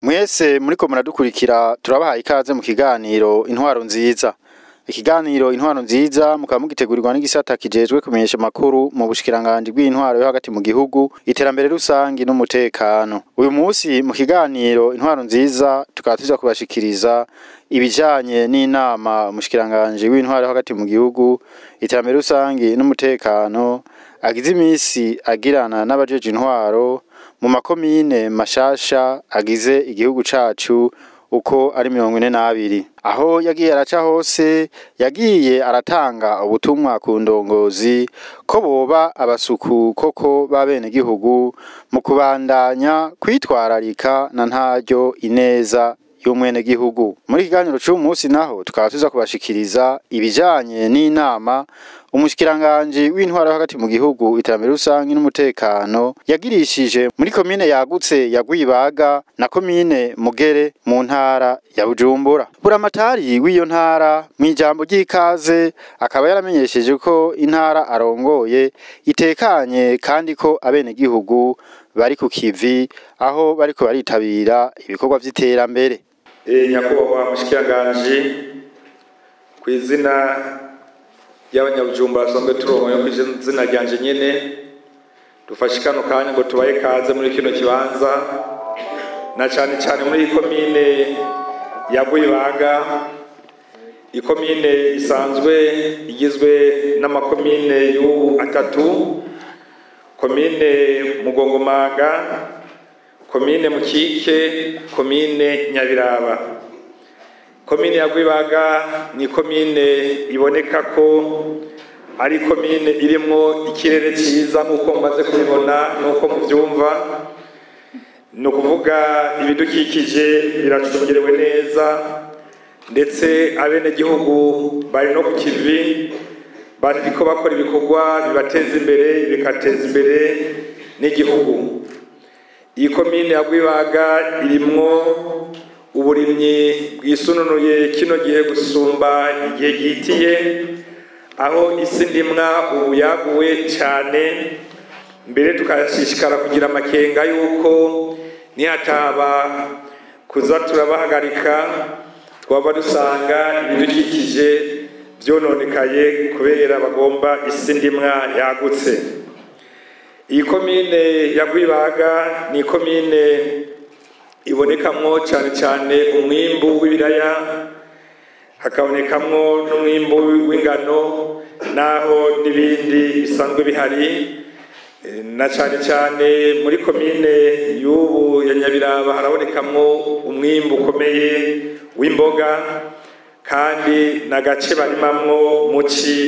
Mwese muriko muradukurikira, turabahaye ikaze mu kiganiro Intwaro Nziza. Ikiganiro Intwaro Nziza mukaba mugitegurirwa n'igisata kijejwe kumenyesha amakuru mu bushikiranganji bw'intwaro yo hagati mu gihugu, iterambere rusangi n'umutekano. Uyu munsi mu kiganiro Intwaro Nziza tukaba tuza kubashikiriza ibijanye n'inama umushikiranganji w'intwaro yo hagati mu gihugu, iterambere rusangi n'umutekano agize imisi agirana n'abajeje intwaro mu makomine mashasha agize igihugu cacu uko ari 42. Aho yagiye araca hose, yagiye aratanga ubutumwa ku ndongozi ko boba abasuku koko b'abenegihugu mu kubandanya kwitwararika na ntaryo ineza y'umwenegihugu. Muri kiganiro c'uyu munsi naho tukaba tuza kubashikiriza ibijanye n'inama umushikiranganji w'intwaro hagati mu gihugu, iterambere rusangi n'umutekano yagirishije muri komine yagutse ya Rwibaga na komine Mugere mu ntara ya Bujumbura. Buramatari w'iyo ntara mw'ijambo ry'ikaze akaba yaramenyesheje ko intara arongoye itekanye kandi ko abenegihugu bari ku kivi, aho bariko baritabira ibikorwa vy'iterambere. Nyakubahwa mushikiranganji, ku izina ry'Abanyabujumbura basanzwe turongoye, ku izina ryanje nyene, dufashe kano kanya ngo tubahe kaze muri kino kibanza, na cane cane muri iyi komine ya Rwibaga, ikomine isanzwe igizwe n'amakomine y'ubu atatu: komine Mugongomanga, komine Mukike, komine Nyabiraba. Komine ya Rwibaga ni komine iboneka ko ari komine irimwo ikirere ciza, nk'uko mumaze kubibona n'uko muvyumva. Ni ukuvuga ibidukikije biracungerewe neza, ndetse abenegihugu bari no ku kivi, bariko bakora ibikorwa bibateza imbere, bigateza imbere n'igihugu. Iyi komine ya Rwibaga irimwo uburimyi bwisununuye kino gihe gusumba igihe gihitiye, aho isi ndimwa ubu yaguwe cyane. Mbere tukashishikara kugira amakenga yuko nihataba kuza turabahagarika, twaba dusanga ibidukikije vyononekaye kubera bagomba isi ndimwa yagutse. Iyi komine ya Rwibaga ni komine ibonekamwo cane cane umwimbu w'ibiraya, hakabonekamwo n'umwimbu w'ingano, naho n'ibindi bisanzwe bihari, na cane cane muri komine y'ubu ya Nyabiraba harabonekamwo umwimbu ukomeye w'imboga, kandi n'agace barimamwo muci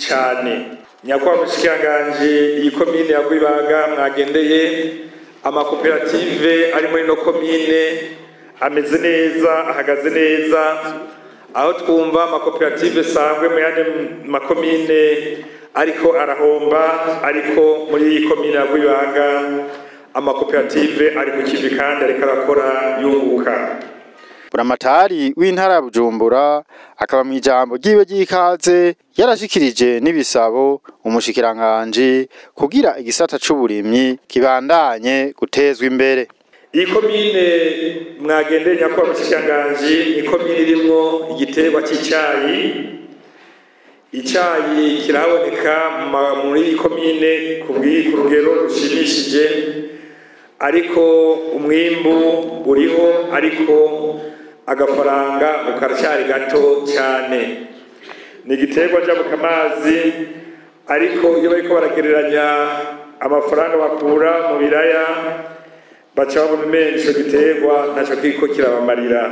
cane. Nyakubahwa mushikiranganji, iyi komine ya Rwibaga mwagendeye, amakoperative ari muri ino komine ameze neza, ahagaze neza, aho twumva amakoperative sangwe mu yandi makomine ariko arahomba, ariko muri iyi komine ya Rwibaga amakoperative ari ku kivi kandi ariko arakora yunguka. Buramatari w'intara ya Bujumbura akaba mw'ijambo ryiwe ry'ikaze yarashikirije n'ibisabo umushikiranganji kugira igisata c'uburimyi kibandanye gutezwa imbere. Iyi komine mwagendeye, nyakubahwa mushikiranganji, ni komine irimwo igiterwa c'icayi. Icayi kiraboneka muri iyi komine ku rugero rushimishije, ariko umwimbu uriho, ariko agafaranga karacyari gato cyane. Ni igiterwa njabukamazi, ariko iyo bariko baragereranya amafaranga bakura mu biraya, baca babona umengo ico giterwa ntaco kiriko kirabamarira.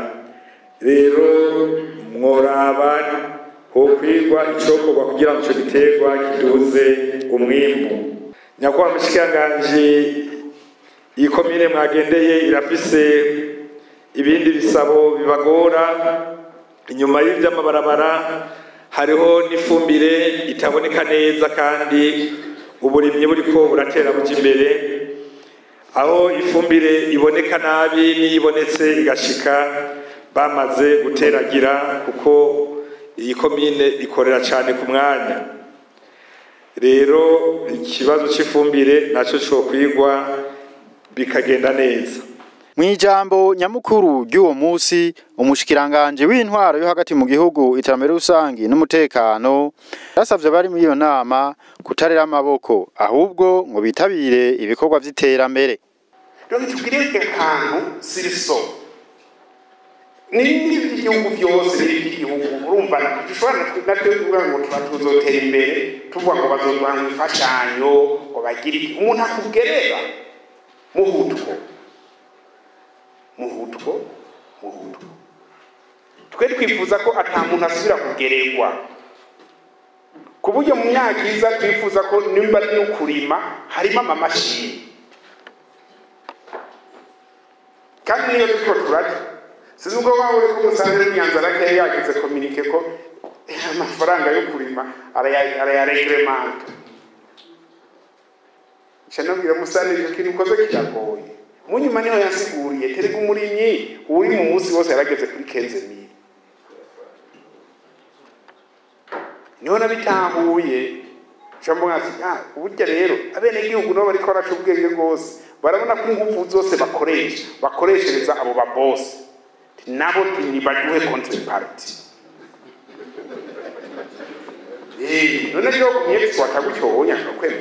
Rero mworaba hokwigwa icokorwa kugira ngo ico giterwa kiduze umwimbu. Nyakubahwa mushikiranganji, iyi komine mwagendeye irafise ibindi bisabo bibagora. Inyuma y'ivy'amabarabara hariho n'ifumbire itaboneka neza, kandi uburimyi buriko buratera buja imbere, aho ifumbire iboneka nabi n'iyibonetse igashika bamaze guteragira, kuko iyi komine ikorera cane ku mwanya. Rero ikibazo c'ifumbire naco cokwigwa bikagenda neza. Mwijambo nyamukuru ry'uwo musi, umushikiranganje w'intwaro yo hagati mu gihugu, iterambere rusangi n'umutekano yasavye abari muri iyo nama kutarera amaboko, ahubwo ngo bitabire ibikorwa vy'iterambere. Donc tugire akantu siriso ni iby'igihugu byose, ni iby'igihugu. Urumva dushobora natwe kuvuga ngo tuba tuzotera imbere, tuvuga ngo bazoduha imfashanyo ngo bagire iki. Umuntu akugerera muhutwo muhutwo muhutwo. Twe twifuza ko ata muntu asubira kugererwa, ku buryo mu myaka iza twifuza ko nimba ari no kurima harimo amamashini. Kandi niyo turiko turarya, sinzi ubwo waba uri kumusanze n'imyanzara ke yagize kominike ko amafaranga yo kurima arayaregremanta. Nca nabwira Musane icyo kintu ukoze kiragoye. Munyuma niho yansiguriye, terega umurimyi uri mu munsi wose yarageze kuri 15,000. Niho nabitahuye, nca mbona ati, burya rero abenegihugu nabo bariko baraca ubwenge rwose, barabona ko ingufu zose bakoresha bakoreshereza abo ba boss, nabo ntibaduhe contrepartie. None rero kumyexploita gutyo wowe ashobora.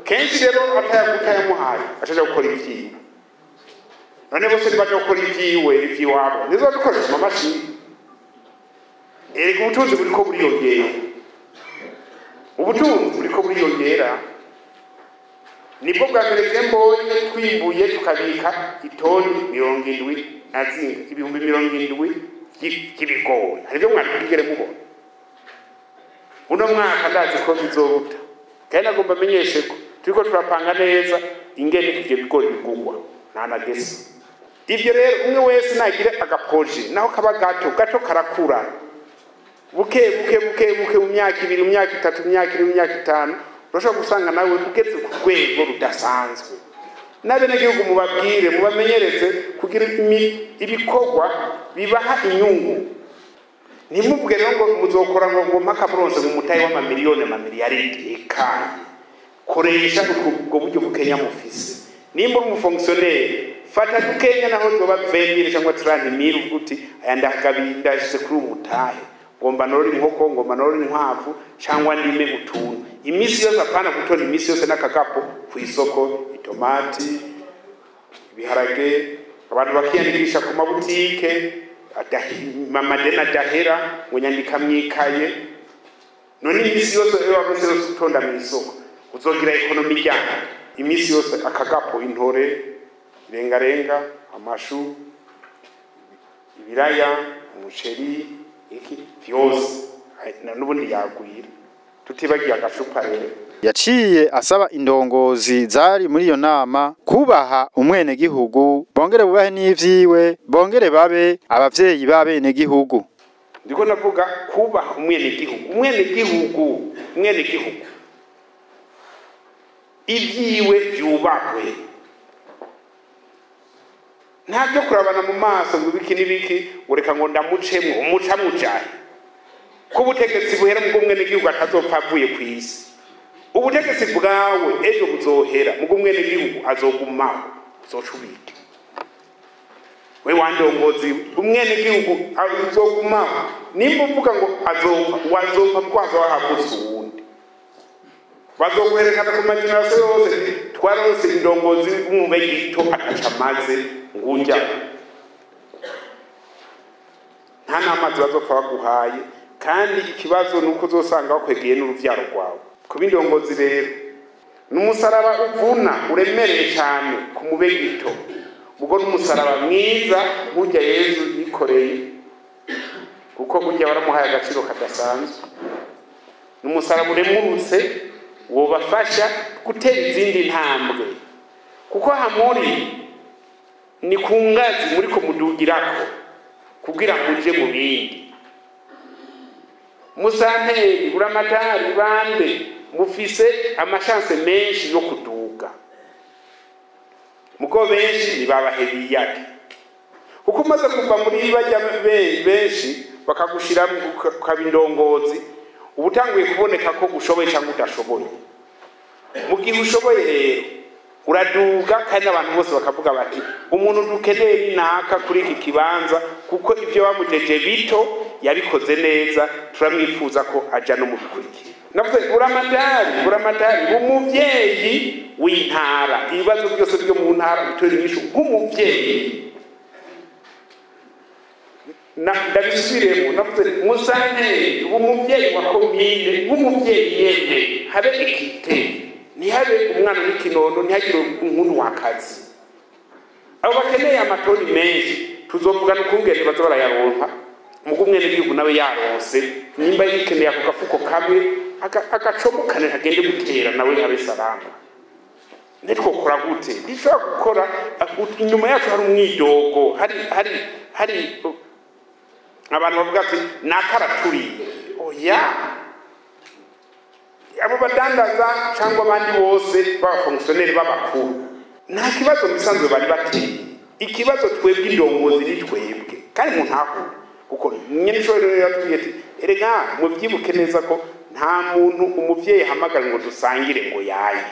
Kenshi rero atayamuhaye ashaje gukora ivyiwe. None bose ntibaje gukora ivyiwe ivy'iwabo, nizo dukoresha amamashini. Erega ubutunzi buriko buriyongera, ubutunzi buriko buriyongera. Nibwo bwa mbere mbonye twimbuye tukabika itoni 70 ibihumbi 70 by'ibigori. Hari ibyo mwari bwigere mubona. Uno mwaka ndazi ko bizoruta, kandi nagomba amenyeshe ko turiko turapanga neza ingene ivyo bigori bigugwa nta nagese. Ivyo rero umwe wese nagire agaproje, naho kaba gato gato karakura buke buke buke buke, mu myaka 2, mu myaka 3, mu myaka 4, mu myaka 5 urashobora gusanga nawe ugeze ku rwego rudasanzwe. N'abenegihugu mubabwire, mubamenyereze kugira ibikorwa bibaha inyungu. Ntimuvuge rero ngo muzokora ngo mpaka muronse mu mutahe w'amamiliyoni amamiliyaridi. Ekaye, koresha ubwo buryo bukenya mufise. Nimba uri umufonctionnaire, fata dukenya naho zoba 20,000 cyangwa 30,000, uvuga uti aya ndagabiye ndashize kuri umutahe, ngomba norora inkoko, ngomba norora inkwavu cyangwa ndime utuntu. Imisi yose apana gutora imisi yose n'akagapo ku isoko, itomati, ibiharage, abantu bakiyandikisha ku mabutike, amadeni adahera ngo nyandika mwikaye. None imisi yose iyo waronse yose utonda mu isoko uzogira ekonomi ijyana. Imisi yose akagapo, intore, irengarenga, amashu, ibiraya, umuceri, iki vyose n'ubundi yagwira, tutibagiye agacupa. Rero yaciye asaba indongozi zari muri iyo nama kubaha umwenegihugu, bongere bubahe n'ivyiwe, bongere babe abavyeyi b'abenegihugu. Ndiko navuga kubaha umwenegihugu, umwenegihugu, umwenegihugu ivyiwe vyubahwe, nta byo kurabana mu maso ngo ibiki n'ibiki, ureka ngo ndamucemwo, umuca mujahe. Ko ubutegetsi buhera mu bw'umwenegihugu atazopfa avuye ku isi. Ubutegetsi bwawe ejo buzohera, mu bw'umwenegihugu azogumaho, uzoca ubike. We wandongozi, umwenegihugu azogumaho. Nimba uvuga ngo azopfa, wazopfa kuko hazoba havutse uwundi. Bazoguherekana ku magenerasiyo yose, twarose indongozi w'umubegito ataca amaze ngujya. Nta n'amazi bazopfa baguhaye, kandi ikibazo nuko uzosanga bakwegeye n'uruvyaro rwawe. Kuba indongozi rero ni umusaraba uvuna uremereye cyane ku mubegito, ubwo ni umusaraba mwiza nk'ujya Yezu yikoreye, kuko burya baramuhaye agaciro kadasanzwe. Ni umusaraba uremurutse wobafasha gutera izindi ntambwe, kuko hamuri ni ku ngazi muriko mudugirako kugira muje mu bindi. Musanteri, buramatari, bande mufise amashanse menshi yo kuduga, mugo benshi nibabahebiyake, kuko umaze kuva muri bajya benshi bakagushira ukaba indongozi, uba utanguye kuboneka ko ushoboye cyangwa udashoboye. Mu gihe ushoboye rero uraduga, kandi abantu bose bakavuga bati umuntu dukeneye ni naka kuri iki kibanza, kuko ibyo bamujeje bito yabikoze neza, turamwifuza ko aja no mu bikurikira. Navuze buramatari umuvyeyi w'intara, ibibazo byose byo mu ntara bitora inyishu nk'umuvyeyi. Ndabisubiremo, navuze musanteri umuvyeyi wa komine nk'umuvyeyi nyene, habe ekite, ntihabe umwana w'ikinono, ntihagire umuntu w'akazi. Abo bakeneye amatoni menshi tuzovugana ukungene baza barayaronka, mugo umwene gihugu nawe yaronse, nimba yikeneye ako gafuko kamwe agacomokane agende gutera nawe abe salama. Nitwokora gute? Ndishobora gukora inyuma yacu hari umwidogo, hari abantu bavuga ati nakaraturiye. Oya, abo badandaza cyangwa abandi bose b'abafonctionnaire b'abakuru nta kibazo misanzwe bari bateye. Ikibazo twebwe indongozi ni twebwe, kandi mu ntaho kuko nyene ishobora rero yatubwiye ati erega mubyibuke neza ko nta muntu umuvyeyi ahamagara ngo dusangire ngo yaye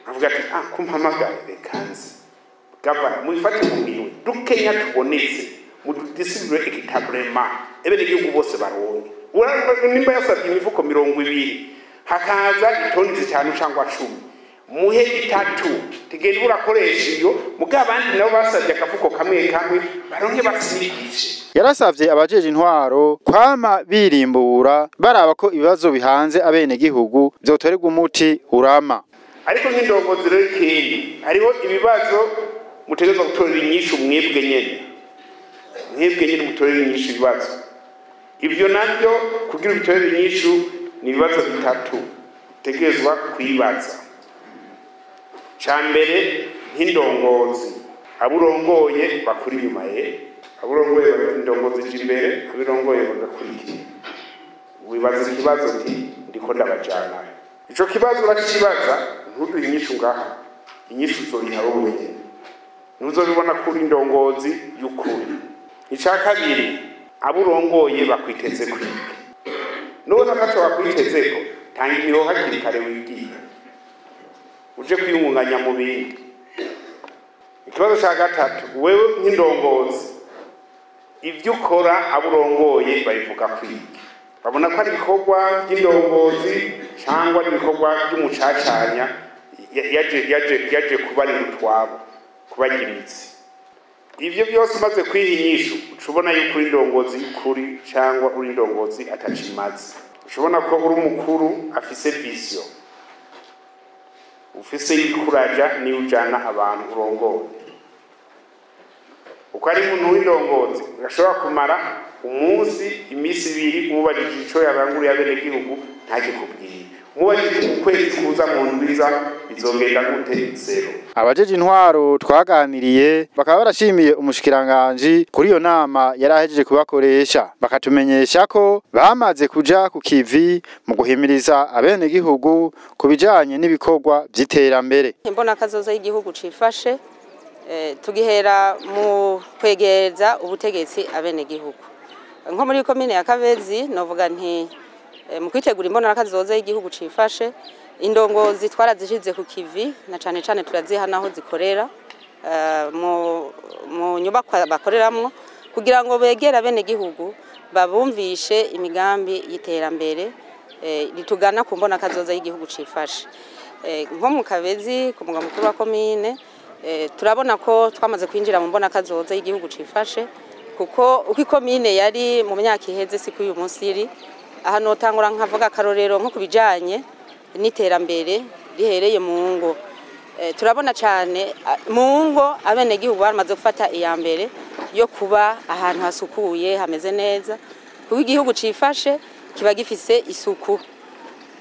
avuga ati kumpamagara reka nze gavana mubifate mu minwe dukenya tubonetse mududisibure ekitabulema ebenegihugu bose baronke. Nimba yasabye imifuko 20 hakaza itoni 5 cyangwa 10, muhe 3 tugende urakoresha iyo, muga abandi nabo basabye akafuko kamwe kamwe baronke basigishe. Yarasavye abajeje intwaro kwama birimbura baraba ko ibibazo bihanze abenegihugu vyotorerwa umuti urama. Ariko nk'indongozi rero ikindi hariho ibibazo mutegerezwa gutorera inyishu mwebwe nyene, mwebwe nyene mutorera inyishu ibibazo. Ivyo navyo kugira ubitorere inyishu ni ibibazo 3 utegerezwa kwibaza. Ca mbere nk'indongozi, aburongoye bakuri inyuma ye, aburongoye indongozi ije imbere, abirongoye bagakurikira. Wibaza ikibazo uti ndiko ndabajana. Ico kibazo urakibaza ntuduhe inyishu ngaha, inyishu uzoyiha wowe wenyene, ntuzobibona kuri indongozi y'ukuri. Ica kabiri, aburongoye bakwiteze kwiga. Nubona ataco bakwitezeko, tanga imihoho hakiri kare wigiye, uje kwiyungunganya mu bindi. Ikibazo ca gatatu, wewe nk'indongozi ivyo ukora aburongoye babivuga kwiga, babona ko ari ibikorwa by'indongozi cyangwa ari ibikorwa by'umucacanya yaje kubarira utwabo, kubarya imitsi. Ivyo byose umaze kwiha inyishu uca ubona yuko uri indongozi y'ukuri cyangwa uri indongozi atacimaze. Uca ubona ko uri umukuru afise vision, ufise y'ikuraja niyo ujana abantu urongoye. Uko ari umuntu w'indongozi ashobora kumara umunsi, iminsi 2 umubajije ico yaranguriye abenegihugu ntakikubwiye, umubajije ukwezi kuza mu ndwiza bizogenda gute, zero. Abajeje intwaro twaganiriye bakaba barashimiye umushikiranganji kuri iyo nama yarahejeje kubakoresha, bakatumenyesha ko bamaze kuja ku kivi mu guhimiriza abenegihugu ku bijanye n'ibikorwa vy'iterambere. Imbona kazoza y'igihugu cifashe tugihera mu kwegereza ubutegetsi abenegihugu. Nko muri komine ya Kabezi novuga nti mu kwitegura imbona kazoza y'igihugu cifashe, indongozi twarazishize ku kivi na cane cane turaziha naho zikorera mu nyubakwa bakoreramwo, kugira ngo begera abenegihugu babumvishe imigambi y'iterambere ritugana ku mbona kazoza y'igihugu cifashe. Nko mu Kabezi ku mugwa mukuru wa komine turabona ko twamaze kwinjira mu mbona kazoza y'igihugu cifashe, kuko uko ikomine yari mu myaka iheze si kuri uyu munsi iri. Aha notangura nkavuga akarorero nko kubijanye n'iterambere rihereye mu ngo. Turabona cyane mu ngo abenegihugu baramaze gufata iya mbere yo kuba ahantu hasukuye hameze neza, kuko igihugu cifashe kiba gifise isuku.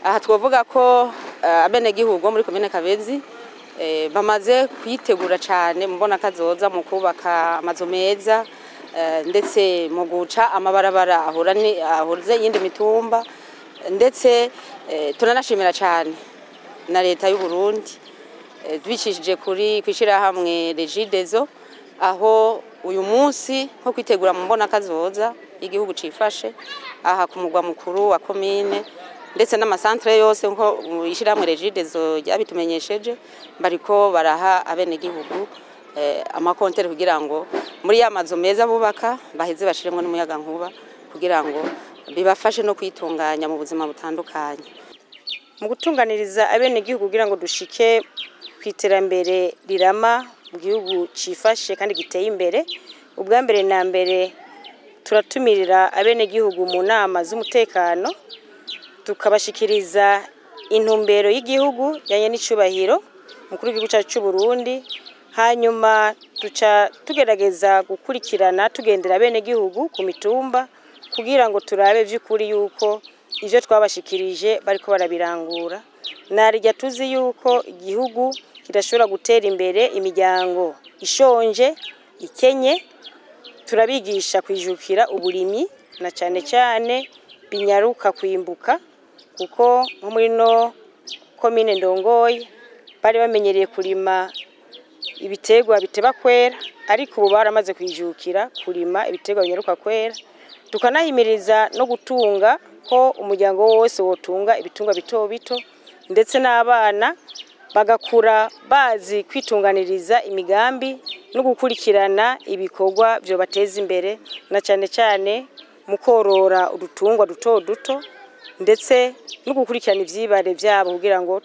Aha twovuga ko abenegihugu muri komine Kabezi bamaze kwitegura cyane mu mbona kazoza mu kubaka amazu meza, ndetse mu guca amabarabara ahura ni ahuze yindi mitumba, ndetse turanashimira cyane na leta y'u Burundi bicishije kuri kwishira hamwe Regideso, aho uyu munsi nko kwitegura mu mbona kazoza igihugu cifashe aha ku mugwa mukuru wa commune ndetse n'amasantre yose, nko ishiramwe Regideso ryabitumenyesheje, bariko baraha abene gihugu amakontere kugira ngo muri ya mazu meza bubaka baheze bashiremwe n'umuyaga nkuba kugira ngo bibafashe no kwitunganya mu buzima butandukanye. Mu gutunganiriza abene gihugu kugira ngo dushike kwiterambere rirama mu gihugu cifashe kandi giteye imbere, ubwa mbere na mbere turatumirira abene gihugu mu nama z'umutekano, tukabashikiriza intumbero y'igihugu yanye n'icubahiro mukuru w'igihugu cyacu cy'u Burundi. Hanyuma tuca tugerageza gukurikirana tugendera bene gihugu ku mitumba kugira ngo turabe vy'ukuri yuko ivyo twabashikirije bariko barabirangura. Narijya tuzi yuko igihugu kidashobora gutera imbere imiryango ishonje ikenye, turabigisha kwijukira uburimyi na cyane cyane binyaruka kwimbuka, kuko nko muri no komine Ndongoye bari bamenyereye kurima ibitegwa biteba kwera, ariko ubu baramaze kwijukira kurima ibitegwa binyaruka kwera. Tukanahimiriza no gutunga ko umuryango wose wotunga ibitungwa bito bito, ndetse n'abana bagakura bazi kwitunganiriza imigambi no gukurikirana ibikorwa byo bateza imbere, na cyane cyane mu korora udutungwa duto duto ndetse no gukurikirana ivyibare byabo kugira ngo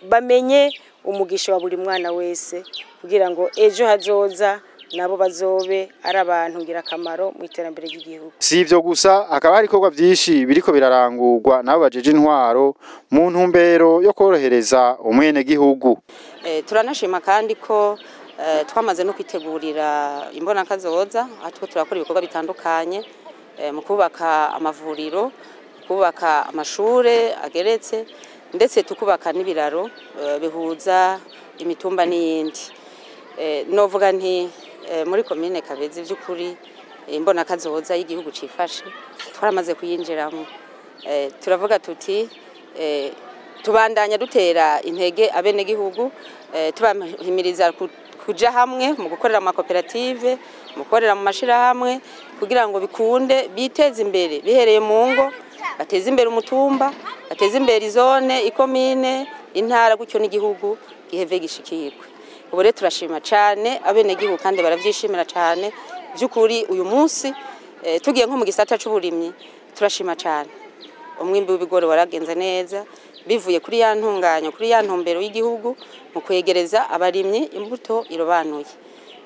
bamenye umugisha wa buri mwana wese, kugira ngo ejo hazoza nabo bazobe ari abantu ngirakamaro mu iterambere ry'igihugu. Si ivyo gusa, hakaba hari ibikorwa vyinshi biriko birarangurwa nabo bajeje intwaro mu ntumbero yo korohereza umwene gihugu. Turanashima kandi ko twamaze no kwitegurira imbona kazoza, aho turiko turakora ibikorwa bitandukanye mu kubaka amavuriro, kubaka amashure ageretse, ndetse tukubaka n'ibiraro bihuza imitumba n'iyindi. Novuga nti muri komine Kabezi by'ukuri imbona kazoza y'igihugu cifashe twaramaze kuyinjiramo. Turavuga tuti tubandanya dutera intege abene gihugu, tubahimiriza kuja hamwe mu gukorera mu makoperative, mu gukorera mu mashirahamwe, kugira ngo bikunde biteze imbere bihereye mu ngo, bateze imbere umutumba, bateze imbere izone, ikomine, intara, gutyo n'igihugu giheve gishikirwe. Ubu rero turashima cyane abene gihugu kandi baravyishimira cyane by'ukuri. Uyu munsi tugiye nko mu gisata c'uburimyi turashima cyane, umwimbi w'ibigori waragenze neza bivuye kuri ya ntunganyo, kuri ya ntumbero y'igihugu mu kwegereza abarimyi imbuto irobanuye.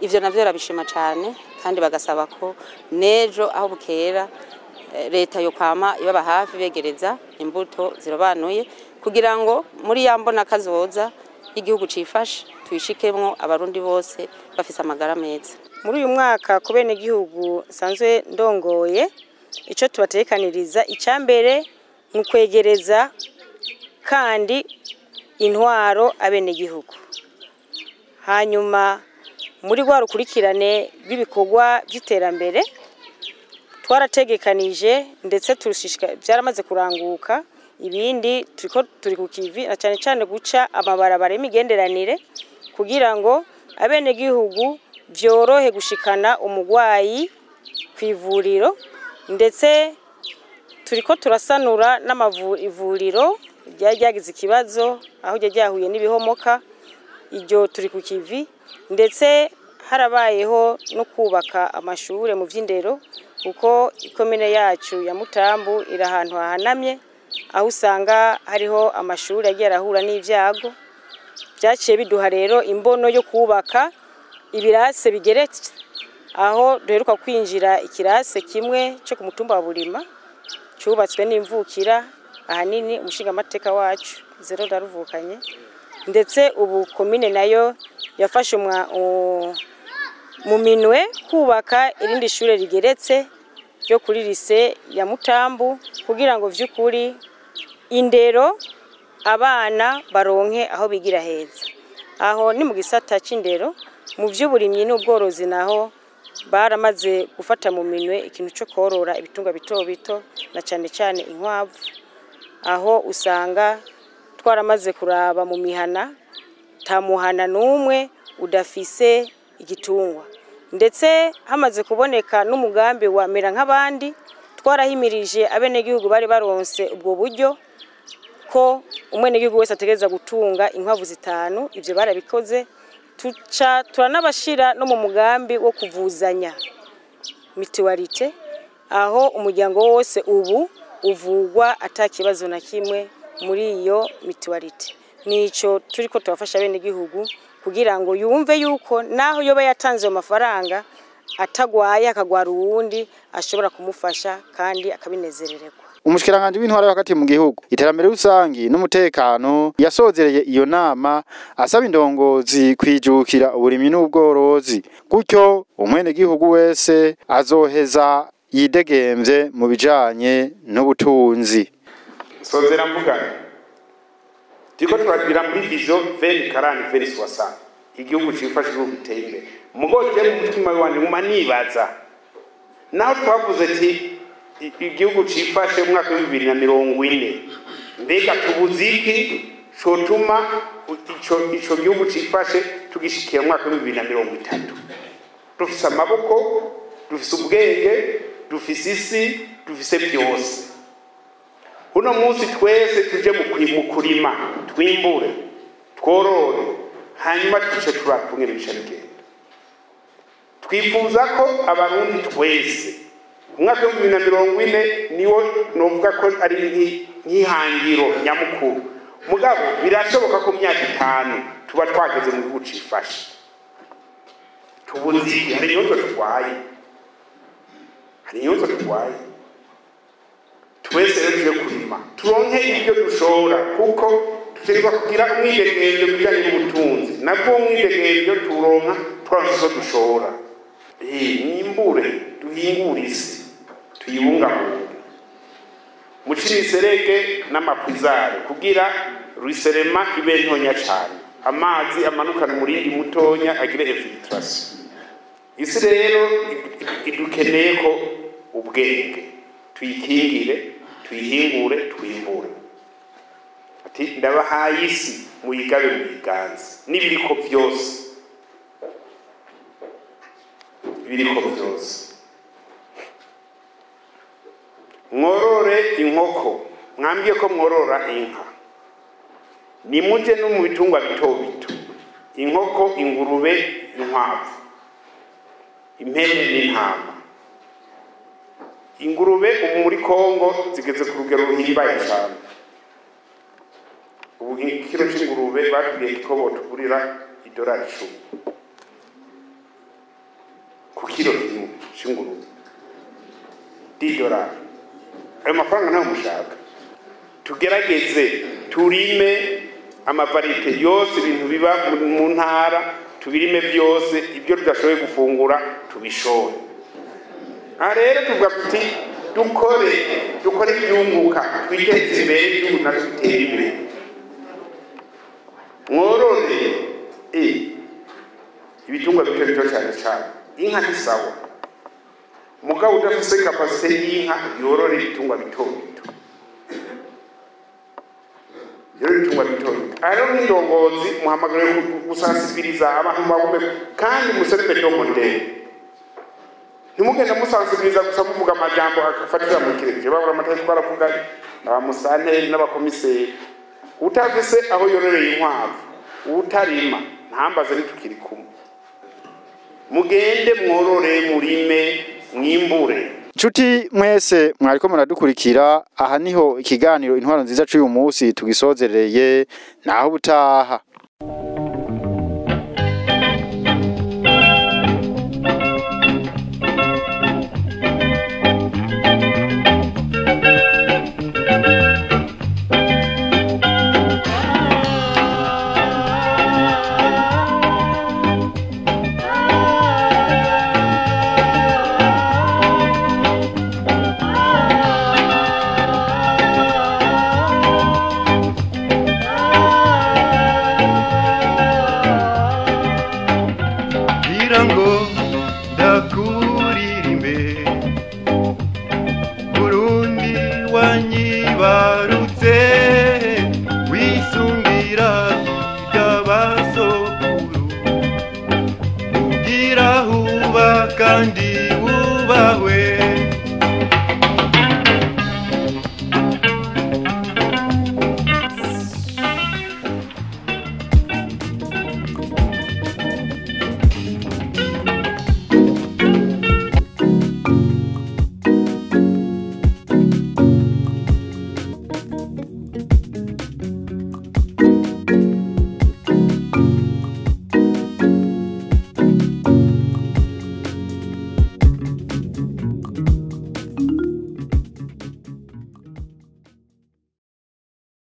Ivyo navyo barabishima cyane kandi bagasaba ko nejo aho bukera leta yo kwama ibaba hafi begereza imbuto zirobanuye kugira ngo muri ya mbona kazoza igihugu cifashe tuyishikemwo abarundi bose bafise amagara meza. Muri uyu mwaka ku bene gihugu nsanzwe ndongoye, ico tubatekaniriza icambere mu kwegereza kandi intwaro abene gihugu. Hanyuma muri rwa rukurikirane rw'ibikorwa by'iterambere twarategekanije ndetse byaramaze kuranguka, ibindi turiko turi ku kivi, na cyane cyane guca amabarabara y'imigenderanire kugira ngo abene gihugu vyorohe gushikana umugwayi kw'ivuriro, ndetse turiko turasanura n'amavuriro ryari ryagize ikibazo aho ryari ryahuye n'ibihomoka, iryo turi ku kivi, ndetse harabayeho no kubaka amashure mu vy'indero, kuko ikomine yacu ya Mutambu iri ahantu hahanamye aho usanga hariho amashuri agiye arahura n'ivyago. Vyaciye biduha rero imbono yo kubaka ibirase bigeretse, aho duheruka kwinjira ikirase kimwe cyo ku mutumba wa Burima cubatswe n'imvukira ahanini umushingamateka wacu Zero Daruvukanye, ndetse ubu komine nayo yafashe mu minwe kubaka irindi shure rigeretse ryo kuri lise ya Mutambu, kugira ngo vy'ukuri indero abana baronke aho bigira heza. Aho ni mu gisata c'indero. Mu vy'uburimyi n'ubworozi naho Baramaze gufata mu minwe ikintu cyo korora ibitungwa bito bito na cyane cyane inkwavu, aho usanga twaramaze kuraba mu mihana, ta muhana n'umwe udafise igitungwa. Ndetse hamaze kuboneka n'umugambi wa mera nk'abandi, twarahimirije abenegihugu bari baronse ubwo buryo ko umwenegihugu wese ategereza gutunga inkwavu 5. Ivyo barabikoze, tuca turanabashira no mu mugambi wo kuvuzanya mituwarite, aho umuryango wose ubu uvugwa atakibazo na kimwe muri iyo mituwarite. Nico turiko turafasha abenegihugu kugira ngo yumve yuko naho yoba yatanze ayo mafaranga atagwaye akagwara uwundi ashobora kumufasha kandi akabinezerererwa. Umushikiranganje w'intwaro yo hagati mu gihugu, iterambere rusangi n'umutekano yasozereye iyo nama asaba indongozi kwijukira uburimyi n'ubworozi, gutyo umwenegihugu wese azoheza yidegemvye mu bijanye n'ubutunzi. Sozera mvugana turiko turagira muri vision 2040 2060 igihugu cifashe, igihugu giteye imbere. Mugo je mu mutima wanje nguma nibaza, naho twavuze ati igihugu cifashe mu mwaka wa 2040, mbega tubuze iki cotuma ico gihugu cifashe tugishikiye mu mwaka wa 2030? Dufise amaboko, dufise ubwenge, dufise isi, dufise byose. Uno munsi twese tuje mu kurima, twimbure, tworore, hanyuma tuce turakumwe bica bigenda. Twifuza ko Abarundi twese umwaka wa 2040 niwo novuga ko ari nk'ihangiro nyamukuru. Mugabo birashoboka ko mu myaka 5 tuba twageze mu gihugu cifashe. Tubuze iki? Hari inyonzo turwaye, hari inyonzo turwaye. Twese rero tuje kurima, turonke ibyo dushora, kuko dutegerezwa kugira umwidegemvyo mu bijanye n'ubutunzi. Nabwo umwidegemvyo turonka twaronse izo dushora. Nimbure, duhingure isi, tuyibungabunge, muce imiserege n'amapwizare kugira ruiserema ibe ntonya cane, amazi amanukana umurindi mutonya agire infiltration. Isi rero idukeneye ko ubwenge, tuyikingire, tuyihingure, twimbure. Ati ndabahaye isi muyigabe muyiganze n'ibiriko byose, ibiriko byose. Mworore inkoko, mwambwiye ko mworora inka, nimuje no mu bitungwa bito bito, inkoko, ingurube, inkwavu, impene n'intama. Ingurube ubu muri Kongo zigeze ku rugero ruhimbaye cyane. Ubu ikiro c'ingurube batubwiye ko botugurira $10 ku kiro kimwe c'ingurube, $10. Ayo mafaranga ntayo mushaka. Tugerageze turime amavarite yose, ibintu biba mu ntara tubirime byose, ibyo tudashoboye gufungura tubishore. Aha rero tuvuga tuti dukore ibyunguka, twiteze imbere, igihugu nacyo gitere imbere. Mworore ibitungwa bito bito cyane cyane inka ni sawa, mugabo udafise kapasite y'inka yorore ibitungwa bito bito, yorore ibitungwa bito bito. Aha rero nk'indongozi muhamagariwe gusansibiriza abantu bagume kandi muserve do modèle. Ntimugende musansibiriza gusa muvuga amajambo afatira mu kirere. Babura amatari twaravuga abamusanteri n'abakomiseri. Utafise aho yororeye inkwavu, utarima ntambaze nitukiri kumwe. Mugende mworore, murime, mwimbure. Nshuti mwese mwariko muradukurikira, aha niho ikiganiro intwaro nziza c'uyu munsi tugisozereye, naho ubutaha. Kandi